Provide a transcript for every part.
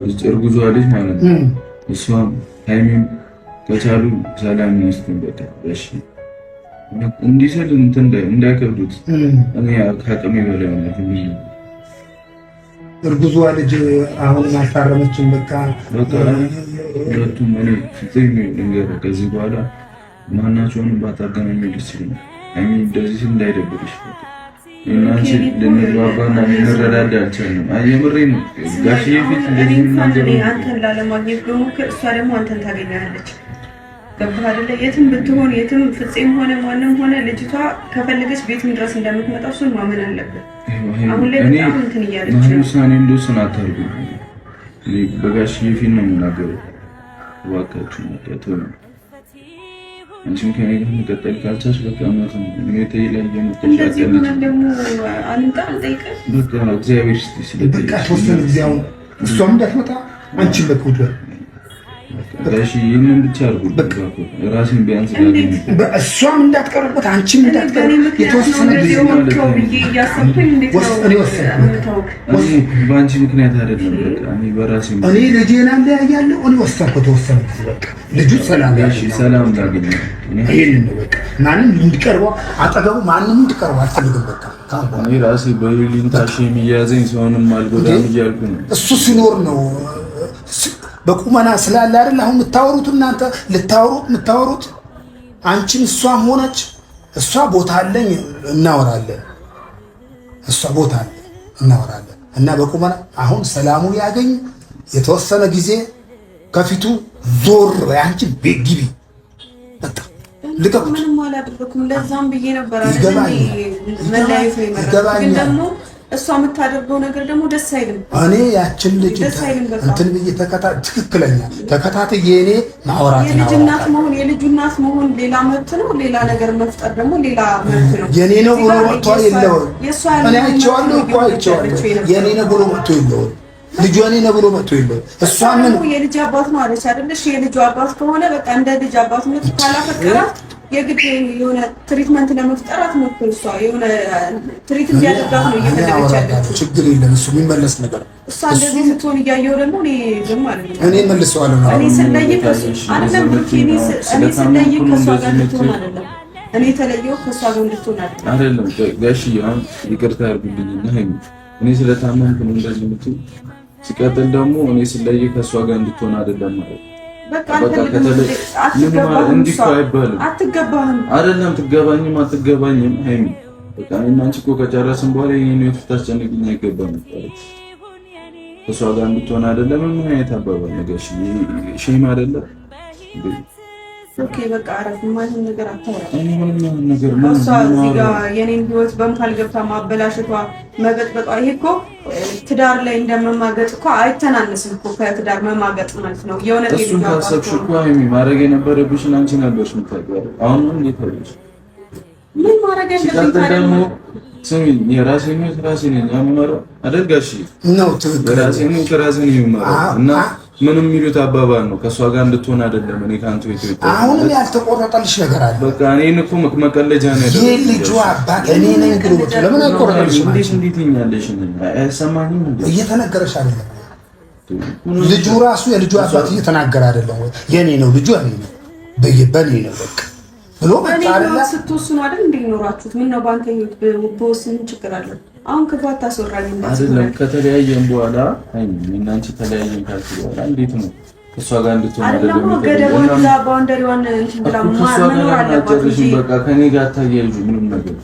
እርጉዟ ልጅ ማለት ነው። እሷም ሃይሚም ከቻሉ ሰላም ይስጡን። በቃ እሺ፣ እንዲህ ስል እንትን እንዳይከብዱት እኔ ከአቅሜ በላይ ሆነ። እርጉዟ ልጅ አሁንም አልታረመችም። በቃ በቃ ሁለቱም እኔ ፍፄም ልንገርህ፣ ከዚህ በኋላ ማናቸውንም ባታገናኙ ደስ ይለኛል። ሃይሚ እንደዚህ ስል እንዳይደብርሽ እናንቺ ልንግባባና ልንረዳዳ አልቻልንም። አይ የምሬን ነው ጋሽዬ ፊት እንደዚህ የምናገረው አንተን ላለማግኘት ብሞክር እሷ ደግሞ አንተን ታገኛለች። ገባህ አይደለ? የትም ብትሆን የትም ፍፄም ሆነ ማንም ሆነ ልጅቷ ከፈለገች ቤትም ድረስ እንደምትመጣ እሱን ማመን አለብን። አሁን ላይ በጣም እንትን እያለች ነው። ውሳኔ እንደወስን አታርጉ። በጋሽዬ ፊት ነው የምናገረው። እባካችሁ ተው። አንቺም ከኔ ጋር መቀጠል ካልቻልሽ በቃ እውነት ነው ሁኔታዬ ላይ እየመጣሽ እንደዚህ ሆነን ደግሞ አልምጣ አልጠይቅም። በቃ እግዚአብሔር ይስጥሽ። በቃ ተወሰነ ጊዜ አሁን እሷም እንዳትመጣ አንቺም በቃ ውጭ እሺ፣ ይህንን ብቻ አድርጉ። ራሴን ቢያንስ እሷም እንዳትቀርበት አንቺም እንዳትቀርብ የተወሰነ ጊዜ በአንቺ ምክንያት አይደለም። በቃ እኔ በራሴ እኔ ልጄን አለያያለሁ። እኔ ወሰንኩ። የተወሰነ ጊዜ በቃ ልጁ ሰላም ሰላም ላገኘ ይሄንን ነው በቃ። ማንም እንዲቀርበው አጠገቡ ማንም እንዲቀርበው አልፈልግም። በቃ እኔ ራሴ በይሉኝታ የሚያዘኝ ሰውንም አልጎዳም እያልኩ ነው። እሱ ሲኖር ነው በቁመና ስላለ አይደል? አሁን የምታወሩት እናንተ ልታወሩት የምታወሩት አንቺም እሷም ሆነች እሷ ቦታ አለኝ እናወራለን፣ እሷ ቦታ አለኝ እናወራለን። እና በቁመና አሁን ሰላሙ ያገኝ የተወሰነ ጊዜ ከፊቱ ዞር በይ፣ አንቺ ቤት ግቢ፣ በቃ ልቀቁት። ምንም አላደረኩም። ለዛም ብዬ ነበር አይደል መለያየት ነው የመረጥኩት። ግን ደግሞ እሷ የምታደርገው ነገር ደግሞ ደስ አይልም። እኔ ያችን ልጅ እንትን ብዬ ትክክለኛ ተከታትዬ እኔ ማውራት የልጅ እናት መሆን የልጁ እናት መሆን ሌላ መብት ነው። ሌላ ነገር መፍጠር ደግሞ ሌላ መብት ነው። የኔ ነው ብሎ መጥቶ የለውም። እኔ አይቼዋለሁ እኮ አይቼዋለሁ። የኔ ነው ብሎ መጥቶ የለውም። ልጁ የኔ ነው ብሎ መጥቶ የለውም። እሷ ምን የልጅ አባት ነው አለች አይደል? እሺ የልጁ አባት ከሆነ በቃ እንደ ልጅ አባትነቱ ካላፈቀራት የግድ የሆነ treatment ለመፍጠር አትሞክር። እሷ የሆነ treat እንዲያደርጋት ነው እየፈለገች ያለችው። ችግር የለም እሱ የሚመለስ ነገር እሷ እንደዚህ ስትሆን እያየሁ ደግሞ እኔ ዝም አልልም። እኔ መልሰዋለሁ። እኔ ስለይ ከእሱ አይደለም ብሩኬ፣ እኔ ስለይ ከእሷ ጋር እንድትሆን አይደለም። እኔ የተለየው ከእሷ ጋር እንድትሆን አይደለም። አይደለም ጋሽዬ፣ አሁን ይቅርታ አድርጉልኝና እኔ ስለታመምኩ ነው እንደዚህ የምትይው። ሲቀጥል ደግሞ እኔ ስለይ ከእሷ ጋር እንድትሆን አይደለም ማለት አትገባህም። አይደለም ትገባኝም አትገባኝም ሃይሚ በቃ እኔና አንቺ እኮ ከጨረስን በኋላ የእኔን ህይወት ልታስጨንቅኝ አይገባም። እሷ ጋር እንድትሆን አይደለም። ምን አይነት አባባል ነገር shame አይደለም። okay በቃ አረፍ። ማንም ነገር አታወራም። ምንም ነገር እሷ እዚህ ጋር የኔን ህይወት በመሀል ገብታ ማበላሸቷ መበጥበጧ፣ ይሄ እኮ ትዳር ላይ እንደመማገጥ እኮ አይተናነስም እኮ ከትዳር መማገጥ ማለት ነው። የእውነት እሱን ካሰብሽ እኮ ሀይሚ ማድረግ የነበረብሽን አንቺ ነበርሽ የምታውቂው። አሁን ምን እንዴት ምን ማድረግ ያለብኝ ደግሞ ስሚ፣ የራሴን ህይወት ራሴ ነኝ የምመራው አይደል ጋሽ? ነው ትክክል። የራሴን ህይወት ራሴ ነኝ የምመራው እና ምንም የሚሉት አባባል ነው። ከእሷ ጋር እንድትሆን አይደለም። እኔ ከአንተ ቤት ወጣ። አሁንም ያልተቆረጠልሽ ነገር አለ። በቃ እኔን እኮ መቀለጃ ነው ያለው። ይሄ ልጁ አባት እኔ ነኝ ብሎ ለምን አይቆረጠልሽም? እንዴት እንዴት ይኛለሽ? አይሰማኝም እንዴ? እየተነገረሽ አይደለም? ልጁ ራሱ የልጁ አባት እየተናገረ አይደለም ወይ? የኔ ነው ልጁ የኔ ነው በየበኔ ነው በቃ ብሎ መጣ አይደለ? ስትወስኑ አይደል እንዴ ይኖራችሁት? ምን ነው በአንተ ህይወት በወስን ችግር አለ? አሁን ክፉ አታስወራኝ። አይደለም ከተለያየን በኋላ እኔና አንቺ ተለያየን ካልሽ በኋላ እንዴት ነው እሷ ጋር እንድትሆን አይደለም? ገደቧን እዛ boundary ዋን እንትን ብላ መኖር አለባት እንጂ በቃ ከኔ ጋር አታያይዙ ምንም ነገር።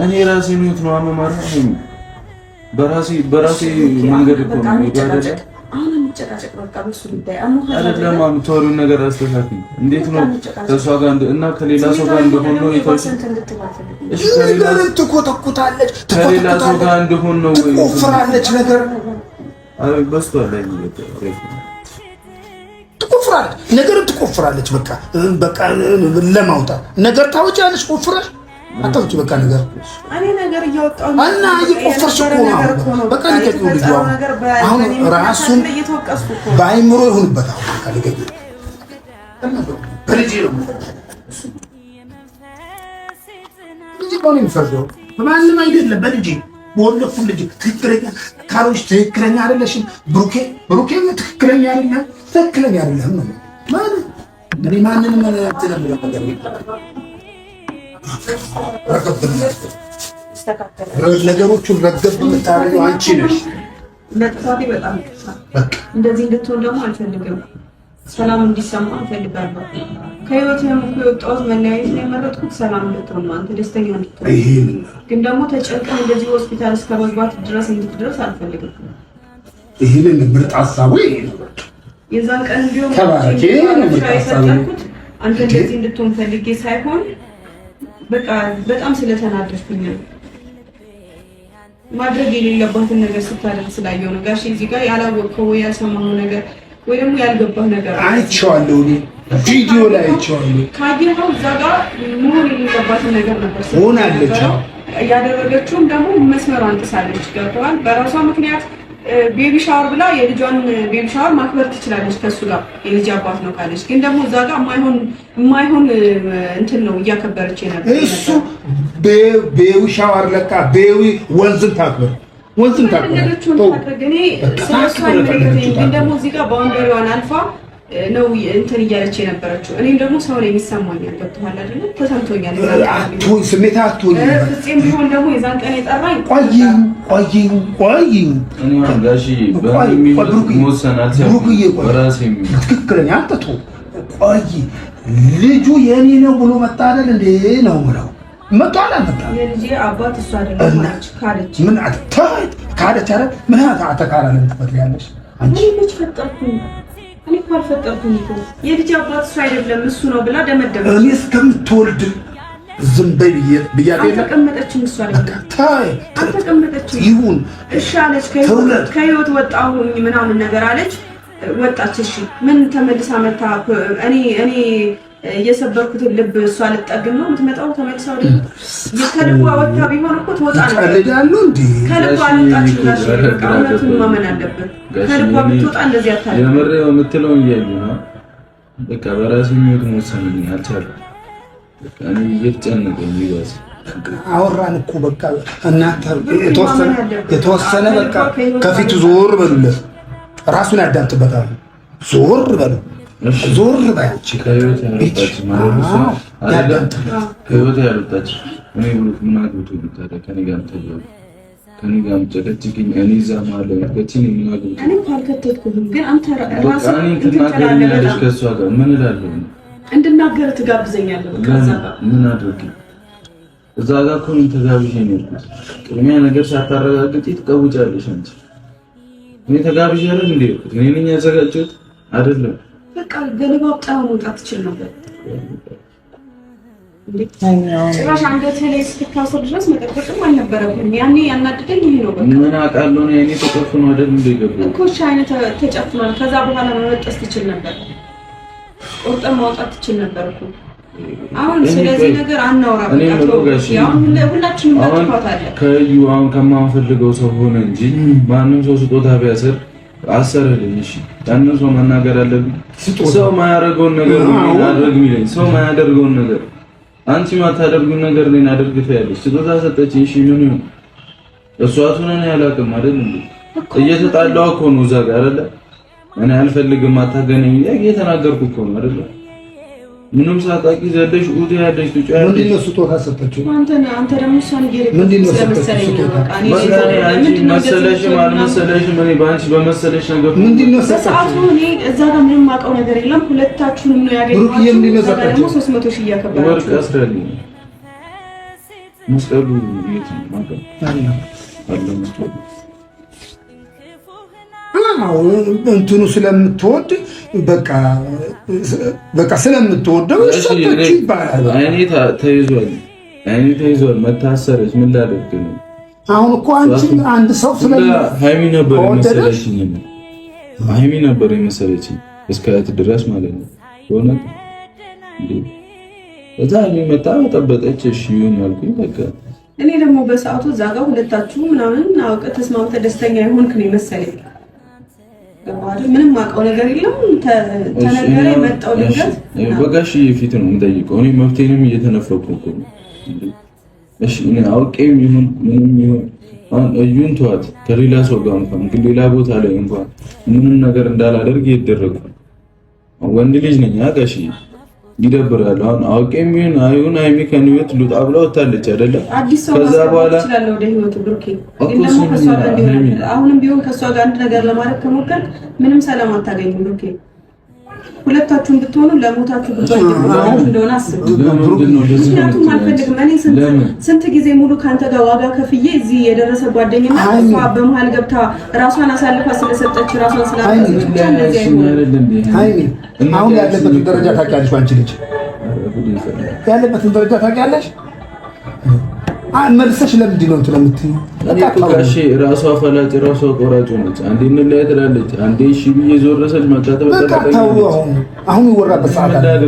እኔ ራሴን ህይወት ነው አመማር በራሴ በራሴ መንገድ እኮ ነው አይደለ አሁን እንጨቃጨቅ በቃ በሱ ጉዳይ አይደለም። የምታወሪውን ነገር አስተካክል። እንዴት ነው ከእሷ ጋር እና ከሌላ ሰው ጋር እንደሆን ነው ነገርን ትኮተኩታለች፣ ከሌላ ሰው ጋር እንደሆን ነው ትቆፍራለች፣ ነገር በስቷል። ትቆፍራለች፣ ነገርን ትቆፍራለች። በቃ በቃ ለማውጣት ነገር ታወጪያለሽ፣ ቆፍረሽ አታውጪ። በቃ ነገር እኔ ነገር እያወጣሁ እና እየቆፈርሽ እኮ ነው። በቃ ልቀቂው። ልጁ አሁን ራሱን በአይምሮ ይሁንበት። አሁን በቃ ልቀቂው። በልጄ ነው ልጄ ነው የሚፈርደው፣ በማንም አይደለም፣ በልጄ በወለድኩት ልጅ ትክክለኛ ካልሆንሽ ትክክለኛ አይደለሽም። ብሩኬ ብሩኬ ትክክለኛ አይደለም፣ ትክክለኛ አይደለም ነው ማለት እኔ ማንንም ነገሮቹን ረገብ የምታደርገው አንቺ ነሽ። ለጥፋቴ በጣም እንደዚህ እንድትሆን ደግሞ አልፈልግም። ሰላም እንዲሰማ እፈልጋለሁ። ከህይወት እኮ የወጣሁት መለያየት ነው የመረጥኩት፣ ሰላም እንድትሆን ነው፣ አንተ ደስተኛ እንድትሆን። ግን ደግሞ ተጨንቀህ እንደዚህ ሆስፒታል እስከ መግባት ድረስ እንድትደርስ አልፈልግም። ይህንን ምርጥ ሀሳቡ ይሄ ነው። የዛን ቀን ቢሆን የፈጠርኩት አንተ እንደዚህ እንድትሆን ፈልጌ ሳይሆን በቃ በጣም ስለተናደድኩኝ ነው። ማድረግ የሌለባትን ነገር ስታደርግ ስላየው ነው። ጋሽ እዚህ ጋር ያላወቅከው ወይ ያልሰማኸው ነገር ወይ ደግሞ ያልገባህ ነገር አይቼዋለሁ። እኔ ቪዲዮ ላይ አይቼዋለሁ። ካየኸው እዛ ጋር መሆን የሌለባትን ነገር ነበር ሆናለች። ያደረገችውም ደግሞ መስመሯን ጥሳለች። ገብቶሃል? በራሷ ምክንያት baby shower ብላ የልጇን baby shower ማክበር ትችላለች ከሱ ጋር የልጅ አባት ነው ካለች። ግን ደግሞ እዛ ጋር የማይሆን እንትን ነው እያከበረች የነበረው። እሱ baby shower ለካ baby ወንዝን ታክበር ወንዝን ታክበር። ግን ደግሞ እዚህ ጋር boundary ዋን አልፋ ነው እንትን እያለች የነበረችው። እኔም ደግሞ ሰው ነኝ ይሰማኛል። ገብቶሃል አይደለ? ተሰምቶኛል። አትሁን ስሜት አትሁን። ፍፄም ቢሆን ደግሞ የዛን ቀን የጠራኝ ቆይኝ ቆይኝ ቆይኝ ትክክለኛ አንተ ቆይ ልጁ የኔ ነው ብሎ መጣ አይደል እንዴ ነው የምለው። መጥቷል አልመጣም? የልጄ አባት እሱ አይደለም ካለች ምን ካለች? ኧረ ምን ተካራ ለምትፈጥሪያለሽ አንቺ? መች ፈጠርኩኝ እኔ እኮ አልፈጠርኩም እኮ የልጅ አባት እሱ አይደለም እሱ ነው ብላ ደመደመች። እኔ እስከምትወልድ ዝም በይ ብያት አልተቀመጠችም። እሷ አልተቀመጠችም። ይሁን እሺ አለች። ከህይወት ወጣሁኝ ምናምን ነገር አለች። ወጣች። እሺ ምን ተመልሳ መታ እኔ እኔ የሰበርኩትን ልብ እሷ ልጠግን ነው የምትመጣው። ተመልሳ ወደ ከልቧ ወጥታ ቢሆን እኮ ትወጣ ነበር። ቀልዳሉ እንዴ? ከልቧ አልወጣችም። ጋሽ እውነቱን ማመን አለብን። ከልቧ ብትወጣ እንደዚህ አታደርግም። የምር የምትለው እያዩ ነው። በቃ በራሴ የሚወድ መወሰን አልቻልኩም። በቃ እኔ እየተጨነቀኝ ይባስ አወራን እኮ በቃ እናንተ የተወሰነ በቃ ከፊቱ ዞር በሉለት፣ ራሱን ያዳምጥበታል። ዞር በሉ ዞር ባያች ከህይወት ያልወጣች እኔ ብሩክ ምን አግብቶ ታዲያ ከኔ ጋር ከኔ ጋር የምጨቀጭቅኝ እኔ እዛ መሀል ላይ የምትከቺኝ ምን አግብቶ? እኔ እኮ አልከተትኩህም፣ ግን አንተ ራስህ ትናገሪኛለሽ። ከእሷ ጋር ምን እላለሁ? እንድናገር ትጋብዘኛለህ። በቃ እዛ ጋር ምን አድርጌ እዛ ጋር እኮ እኔ ተጋብዤ ነው የሄድኩት። ቅድሚያ ነገር ሳታረጋግጪ ትቀውጫለሽ አንቺ። እኔ ተጋብዤ አይደል እንደ ሄድኩት? እኔ ነኝ ያዘጋጀሁት አይደለም። በቃ ገለባብጣ መውጣት ትችል ነበር። ጭራሽ አንገትህ ላይ እስክታስር ድረስ መጠበቅም አልነበረብህም። ያኔ ያናደደኝ ይሄ ነው። በቃ ምን አውቃለሁ ነው የእኔ ተጨፍኖ አይደል እንደ ገባሁ እኮ እሺ፣ አይነ ተጨፍኗል። ከዛ በኋላ መበጠስ ትችል ነበር፣ ቆርጠህ ማውጣት ትችል ነበር እኮ። አሁን ስለዚህ ነገር አናውራ። ሁላችንም ጥፋት አለ። ከዩ አሁን ከማንፈልገው ሰው ሆነ እንጂ ማንም ሰው ስጦታ ቢያስር አሰረልኝ። እሺ ያንን ሰው መናገር አለብኝ። ሰው ማያደርገውን ነገር አድርግ የሚለኝ ሰው ማያደርገውን ነገር አንቺ ማታደርጉን ነገር እኔን አድርግ ትያለሽ። ስጦታ ሰጠችኝ። እሺ ምን ይሁን? እሷ ትሆነ እኔ አላውቅም አይደል እንዴ? እየተጣላሁ እኮ ነው እዛ ጋር አይደለ? እኔ አልፈልግም አታገናኝ እየተናገርኩ እኮ ነው አይደለ? ምንም ሳታውቂ ዘለሽ ኡት ያለሽ ትጫያለሽ። ምንድን ነው ስጦታ ሰጠችው? አንተ ደግሞ እሷን ስለመሰለኝ ነው። መሰለሽም አልመሰለሽም እኔ በአንቺ በመሰለሽ ነገር ምንድን ነው በሰዓቱ እኔ እዛ ጋር ምንም የማውቀው ነገር የለም። ሁለታችሁንም ነው ያገኘኋችሁ። እዛ ጋር ደግሞ 300 ሺህ እያከበራችሁ ወርቅ አስራልኝ። መስቀሉ የት ነው? አለ መስቀሉ እንትኑ ስለምትወድ በቃ በቃ ስለምትወደው ሰጠችው ይባላል። አይኔ ተይዟል፣ አይኔ ተይዟል። መታሰረች ምን ላደርግ ነው አሁን? እኮ አንቺ አንድ ሰው ሃይሚ ነበር የመሰለችኝ፣ ሃይሚ ነበር የመሰለችኝ እስከ እህት ድረስ ማለት ነው። በእውነት እዛ ሃይሚ መጣ ጠበጠች። እሺ ይሁን አልኩኝ በቃ። እኔ ደግሞ በሰዓቱ እዛ ጋር ሁለታችሁ ምናምን አውቀህ ተስማምተህ ደስተኛ የሆንክ ነው የመሰለኝ። ምንም አውቀው ነገር የለም። ተነገረ የመጣው ድንገት በጋሽዬ ፊት ነው የምጠይቀው። እኔ መብቴንም እየተነፈኩ እኮ ነው። እሺ እኔ አውቄም ይሁን ምንም ይሁን አሁን እዩን ተዋት፣ ከሌላ ሰው ጋር እንኳን ግን ሌላ ቦታ ላይ እንኳን ምንም ነገር እንዳላደርግ ይደረጉ። ወንድ ልጅ ነኝ አጋሽ ይደብራል። አሁን አውቄም ይሁን አይሁን ሃይሚ ከእኔ ህይወት ልውጣ ብላ ወጣለች አይደለ? አዲስ ሰው ከዛ በኋላ ይችላል ወደ ህይወቱ ብሩኬ። ግን ደግሞ ከሷ ጋር እንዲሆን አሁንም ቢሆን ከሷ ጋር አንድ ነገር ለማድረግ ከሞከርክ ምንም ሰላም አታገኝም ብሩኬ። ሁለታችሁም ብትሆኑ ለሞታችሁ ብትሆኑ እንደሆነ አስቡ። ምክንያቱም አልፈልግም። እኔ ስንት ጊዜ ሙሉ ከአንተ ጋር ዋጋ ከፍዬ እዚህ የደረሰ ጓደኝነት እሷ በመሀል ገብታ ራሷን አሳልፋ ስለሰጠች ራሷን ስላልሰጠች ብቻ እንደዚህ አይሆንም። አሁን ያለበትን ደረጃ ታውቂያለሽ። አንቺ ልጅ ያለበትን ደረጃ ታውቂያለሽ። መልሰሽ ለምንድን ነው እንትን የምትይው? እሺ ራሷ ፈላጭ ራሷ ቆራጭ ሆነች። አንዴ እንለያይ ትላለች፣ አንዴ እሺ ብዬ ዞር ስል መጣ። በቃ ተው። አሁን ይወራበት ሰዓት አለ።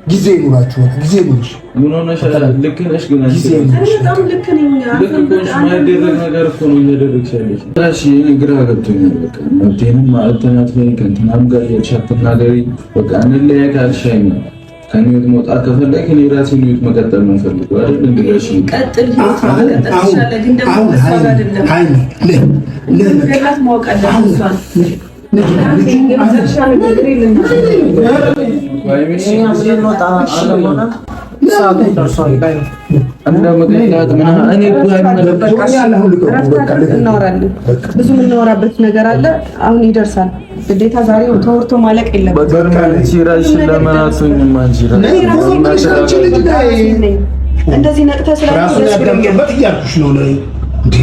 ጊዜ ይኑራችሁ፣ ጊዜ ይኑርሽ። ምን ሆነሽ? ልክ ነሽ፣ ግን ጊዜ ይኑርሽ። በጣም ልክ ነኝ። ልክ እኮ ነሽ። የማይደረግ ነገር እኮ ነው እያደረግሽ ያለሽ። እሺ እኔ ግራ ገብቶኛል። በቃ መብቴንም እንትን አትበይኝ፣ ከእንትናም ጋር እያልሽ አትናገሪ። በቃ እንለያይ ካልሽ አይነ ከኔ ህይወት መውጣት ከፈለግ እኔ ራሴን ህይወት መቀጠል ነው የምፈልገው አይደል? እንግዲህ ቀጥል፣ ህይወት መቀጠል ትችላለህ፣ ግን ደግሞ እሷ ጋር አይደለም። ገላት ማወቅ አለብህ እሷን። ብዙ የምናወራበት ነገር አለ። አሁን ይደርሳል። ግዴታ ዛሬ ተወርቶ ማለቅ የለበትም። እንደዚህ ነቅተህ ራሱን ያዳምጥበት እያልኩሽ ነው እንዴ።